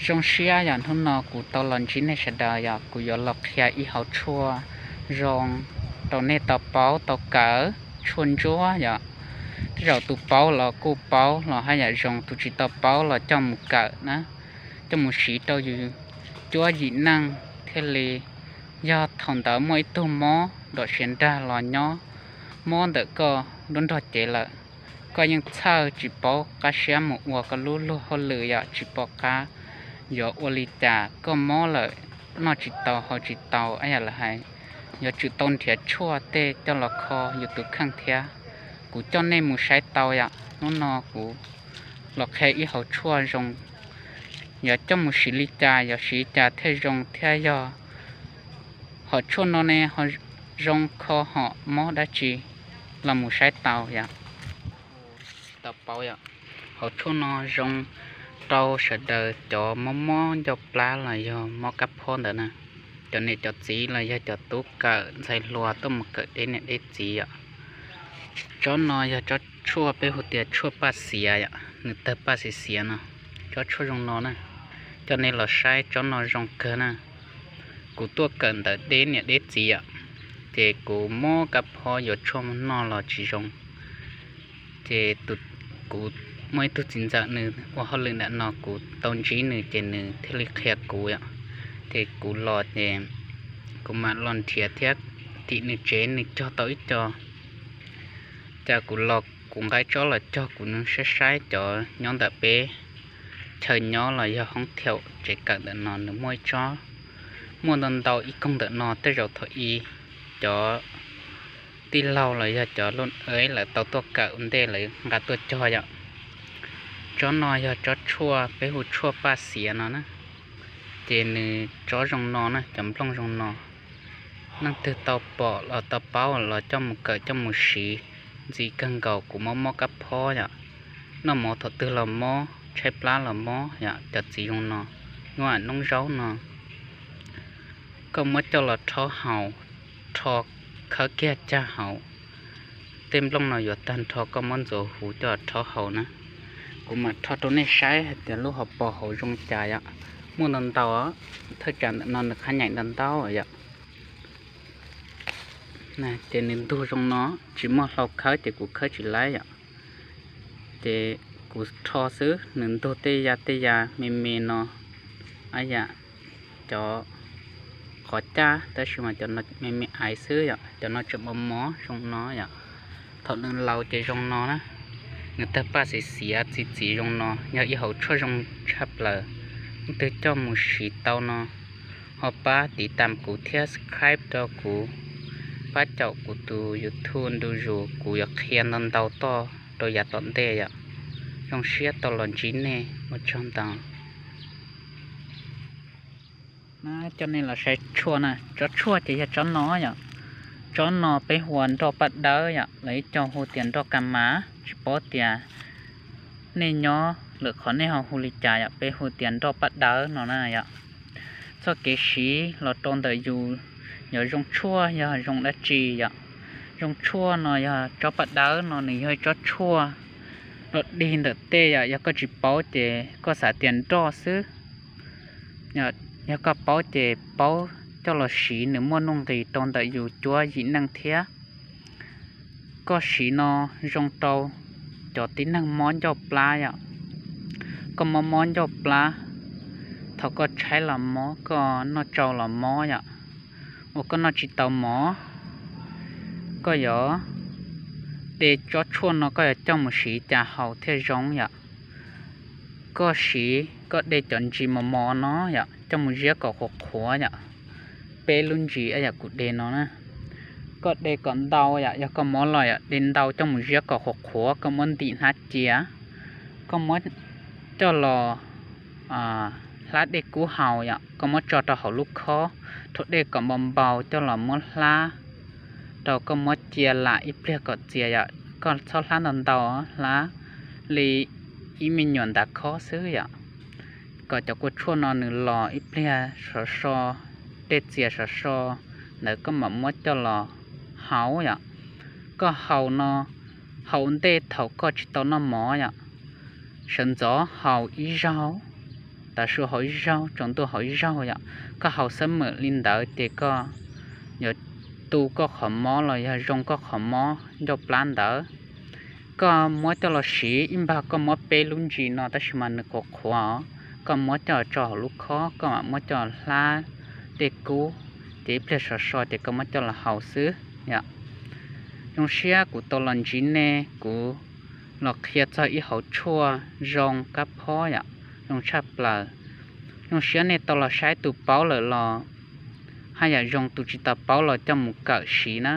Zoo siab yog hnub no kuv tau los ntsib nej sawv daws, yog kuv yuav los qhia ib hauv tshuaj zoo rau nej tau paub tau kawm, tshuaj ntsuab yom. Tej zaum tus paub los kuj paub los haj yam zoo, tus tsis tau paub los coj mus kawm na, coj mus siv rau yus cuab yim neej thiaj li, yog thaum ntawd muaj ib tug mob nrom siav nrag los nyob, mob ntawm koj lub nrog cev lawm, koj yeej txhawj tsis paub qab siab mus ua koj lub luag hauj lwm yom, tsis pom qab yuav ua li cas, koj mob lawm noj tsis tau haus tsis tau, yog lawv hais yuav tsum tau nrhiav tshuaj tej coj los kho yus tus kheej thiab. Kuv coj nej mus saib tau yom, hnub no kuv los qhia ib hauv tshuaj zoo, yuav coj mus siv li cas, yuav siv li cas thiaj zoo thiab yog hom tshuaj no ne ho zoo kho hom mob dab tsi, los mus saib tau yom. Tsis tau paub yom, hauv tshuaj no zoo rau sawv daws cov mob mob ncauj plab los yog mob kab phob ntawd na, cov niam cov txiv los yog cov tub kawm ntxhais hluas tuaj mus kawm deb niam deb txiv yom. Tsob no yog tsob tshuaj peb hu tias tshuaj paj xiav yom, nws tawg paj xiav xiav no, tsob tshuaj zoo no na. Coj nej los saib tsob no zoo kawg na. Kuv tuaj kawm ntawm deb niam deb txiv yom, ces kuv mob kab phob yuav tshuaj noj los tsis zoo. Ces kuv muaj ib tug txiv ntxawm nws ua hauj lwm ntawm no, kuv tau ntsib nws ces nws thiaj li qhia kuv yom. Ces kuv los ces kuv mam los nrhiav thiab, tim nws tsev nws cog tau ib co. Ces kuv los kuv nqa tsob los cog kuv saib saib cov nyob ntawm peb chaw nyob los yog hoob thiaum tsev kawm ntawm no nws muaj ib tsob, muaj ntau ntau ib koog ntawm no, tej zaum thaum ub cov tij laug los yog cov lub es lawv tau tuaj kawm ua ntej lawv nqa tuaj cog yom. Tsob no yog tsob tshuaj peb hu tshuaj paj xiav no na. Ces nws tsob zoo no na, cov nplooj zoo no. Leej twg tau pom los tau paub los coj mus kawm coj mus siv ntxiv kawg nkaus. Kuv mob mob kab phob yom, noj mov thaum twg los mob, tshaib plab los mob yom, cov txiv zoo no, nyuaj noob zaub no, koj muab coj los rhaub haus, rho khawb kiag cag haus, tej nplooj no yuav tag nrho, koj muab ntxuav huv coj los rhaub haus na. Kuv mam rho rau nej saib hais tias lub hauv paus hauv zoo cas yom. Muaj ntau ntau, thaj tsam ntawm no nws qhab nyaim ntau ntau yom. Ces nws ntug zoo no, tsis muaj hlau khawb ces kuv khawb tsis laib yom. Ces kuv rho xwb, nws ntug tej ya tej ya me me no, a yam cov qhov caj, tab sis mas cov no me me aiv xwb yom, cov no tseem mos mos zoo no yom. Thaum nws laus ces zoo no na, nws tawg paj xiav xiav txi txiv zoo no, yog ib hauv tshuaj zoo tshaj plaws. Leej twg coj mus siv tau no, ho pab tiv tam kuv thiab subscribe rau kuv, pab caum kuv tus YouTube ntu zus, kuv yuav qhia ntau ntau toj rau yav tom ntej yom. Zoo siab tau los ntsib nej, ua tsaug ntau. Coj nej los saib tshuaj na, tsob tshuaj ces yog tsob no yom. Tsob no peb hu ua nroj paj dawb yom, lawv ib co hu tias nroj ka mas, tsis paub tias nej nyob lwm qhov nej ho hu li cas yom, peb hu tias nroj paj dawb no na yom. Txoj kev siv los rau ntawm yus, yog zoo tshuaj yog zoo dab tsi yom. Zoo tshuaj no yog tsob paj dawb no nws yog ib tsob tshuaj los dig ntawm tej yom, yog koj tsis paub ces koj xav tias nroj xwb. Yog koj paub ces paub coj los siv, nws muaj nuj nqis rau ntawm yus cuab yim neej thiab. Koj siv no zoo rau cov tib neeg mob ncauj plab yom. Koj mob mob ncauj plab, thaum koj tshaib los mob, koj noj tsau los mob yom, uas koj noj tsis tau mov, koj yuav de tsob tshuaj no koj yuav coj mus siv cas haus thiaj zoo yom. Koj siv koj de cov ntsis mos mos no yom, coj mus ziab kom qhuav qhuav yom. Peb lub ntsis yam kuv de no na, koj de kom ntau yom, yog koj mob los yom, de ntau coj mus ziab kom qhuav qhuav, koj muab ntim hnab cia, koj muab coj los hlab dej kub haus yom, koj muab tso rau hauv lub khob, rhaub dej kom npau npau coj los muab hlab rau, koj muab cia lam ib pliag kom txias yom, koj txhob hlab ntau ntau, hlab li ib me nyuam ntav khob xwb yom. Kom cov kua tshuaj no nws los ib pliag sov so, dej txias sov so ntawd koj mam muab coj los haus yom. Koj haus no, haus ntej thaum koj tsis tau noj mov yom. Sawv ntxov haus ib zaug, tav su hauv ib zaug, tsaus ntuj hauv ib zaug yom. Koj haus xab mem li ntawd ces koj yuav tu koj qhov mob los yog zoo koj qhov mob ncauj plab ntawd. Koj muab coj los siv ib npag koj muab peb lub ntsis no tab sis mas nws qhuav qhuav os, koj muab coj tso hauv lub khob, koj mam muab coj hlab tej kub, ces ib pliag sov so ces koj muab coj los haus xwb yom. Zoo siab kuv tau los ntsib nej, kuv los qhia txog ib hauv tshuaj zoo kab phob yom, zoo tshaj plaws. Zoo siab nej tau los saib, tus paub lawm los haj yam zoo, tus tsis tau paub los coj mus kawm siv na.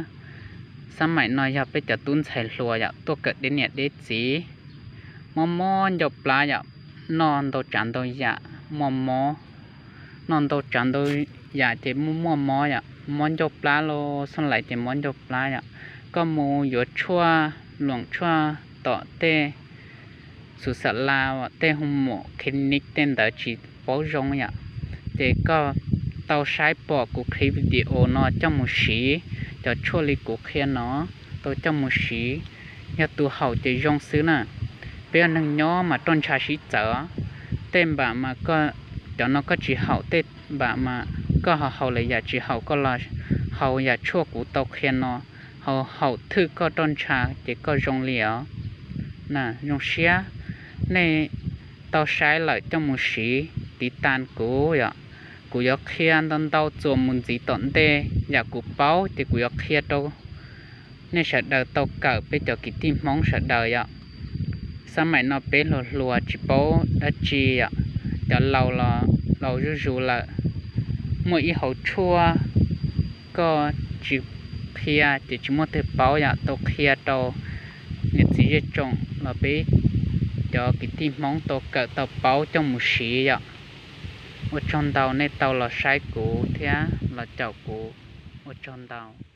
Xab maim no yog peb cov tub ntxhais hluas yom, tuaj kawm deb niam deb txiv, mob mob ncauj plab yom, noj ntau tsav ntau yam muaj mob, noj ntau tsav ntau yam ces muaj muaj mob yom, mob ncauj plab los xoob laiv ces mob ncauj plab yom. Koj mus yuav tshuaj luam tshuaj tom tej xus xas las, tej hu mum clinic tej ntawd tsis paub zoo yom, ces koj tau saib pom kuv clip video no coj mus siv, cov tshuaj li kuv qhia no tau coj mus siv, yog tus haum ces zoo xwb na. Peb ua neeg nyob mas roj ntsha sib txawv, tej npam mas cov no koj tsis haum, tej npam mas koj ho haus lawm yam tsis haum, koj los haus yam tshuaj kuv tau qhia no, haus haum thwj koj roj ntsha ces koj zoo li os. Na, zoo siab nej tau saib lawm coj mus siv, tiv tas kuv yom. Kuv yuav qhia ntau ntau txuas mus ntxiv tom ntej, yam kuv paub ces kuv yuav qhia rau nej sawv daws tau kawm, peb cov kwv tij Hmoob sawv daws yom. Xab maim no peb hluas hluas tsis paub dab tsi yom, cov laus los laus zuj zus lawm. Muaj ib hauv tshuaj koj tsis qhia ces tsis muaj twg paub yom, tau qhia rau niam txiv zej tsoom los peb cov kwv tij Hmoob tau kawm tau paub coj mus siv yom. Ua tsaug ntau nej tau los saib kuv thiab los caum kuv, ua tsaug ntau.